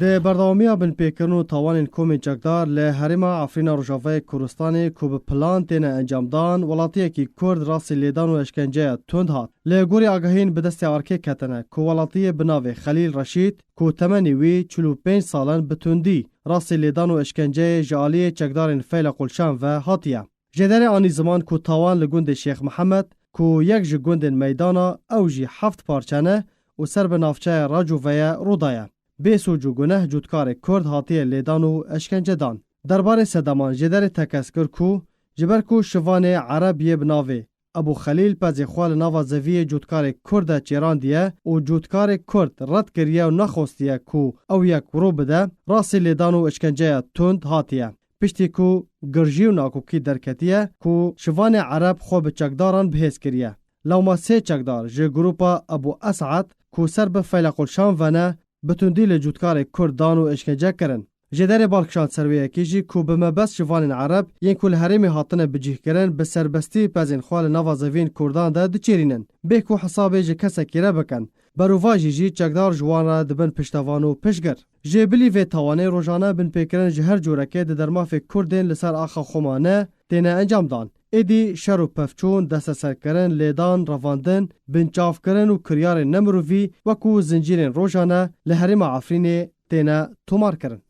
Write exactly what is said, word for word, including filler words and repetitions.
Di berdewamiya binpêkirin û tawanên komên çekdar li herêma Efrîna Rojavayê Kurdistanê ku bi plan têne encamdan, welatiyekî Kurd rastî lêdan û eşkenceya tund hat. Li gorî agahiyên bi destê arkê ketine ku welatiyê bi navê Xelîl Reşîd, ku temenê wî çil û pênc sal in, bi tundî rastî lêdan û eşkenceyê ji aliyê çekdarên Feyla Qulşan ve hatiye. Jêderê anî ziman ku tawan li gundê Şêx Mihemed, ku yek ji gundên meydana, ew jî heft parçe ne û ser bi navçeya Racûve ye, rû daye. Bê soc û guneh cotkarê Kurd hatiye lêdan û eşkence dan. Derbarê sedeman jêderê tekez kir ku ji ber ku şivanê Ereb yê bi navê Ebû Xelîl pezê xwe li nava zeviyê cotkarê Kurd de çêrandiye û cotkarê Kurd red kiriye û nexwestiye ku ew yek rû bide, rastî lêdan û eşkenceya tund hatiye. Piştî ku girjî û nakokî derketiye ku şivanê Ereb xwe bi çekdaran bihêz kiriye. Lewma sê çekdar ji grûpa Ebû Es'ed ku ser bi Feyla Qulşan ve ne, bi tundî li cotkarê Kurd dan û eşkence kirin. Jêderê bal kişand ser wê yekê jî ku bi mebest şivanên Ereb yên ku li herêmê hatine bicihkirin, bi serbestî pezên xwe li nava zeviyên Kurdan de diçêrînin. Bê ku hesabê ji kesekî re bikin. Berovajî jî çekdar ji wan re dibin piştevan û piştgir. Jê bilî vê tawanê rojane binpêkirin ji her corekê di dermafê Kurdên li ser axa Xoma ne têne encam dan. Êdî şer û pevçûn, desteserkirin, lêdan, revandin, binçavkirin û kiryarên nemirovî wekû zincîrên rojane li herêma Efrînê têne tomarkirin.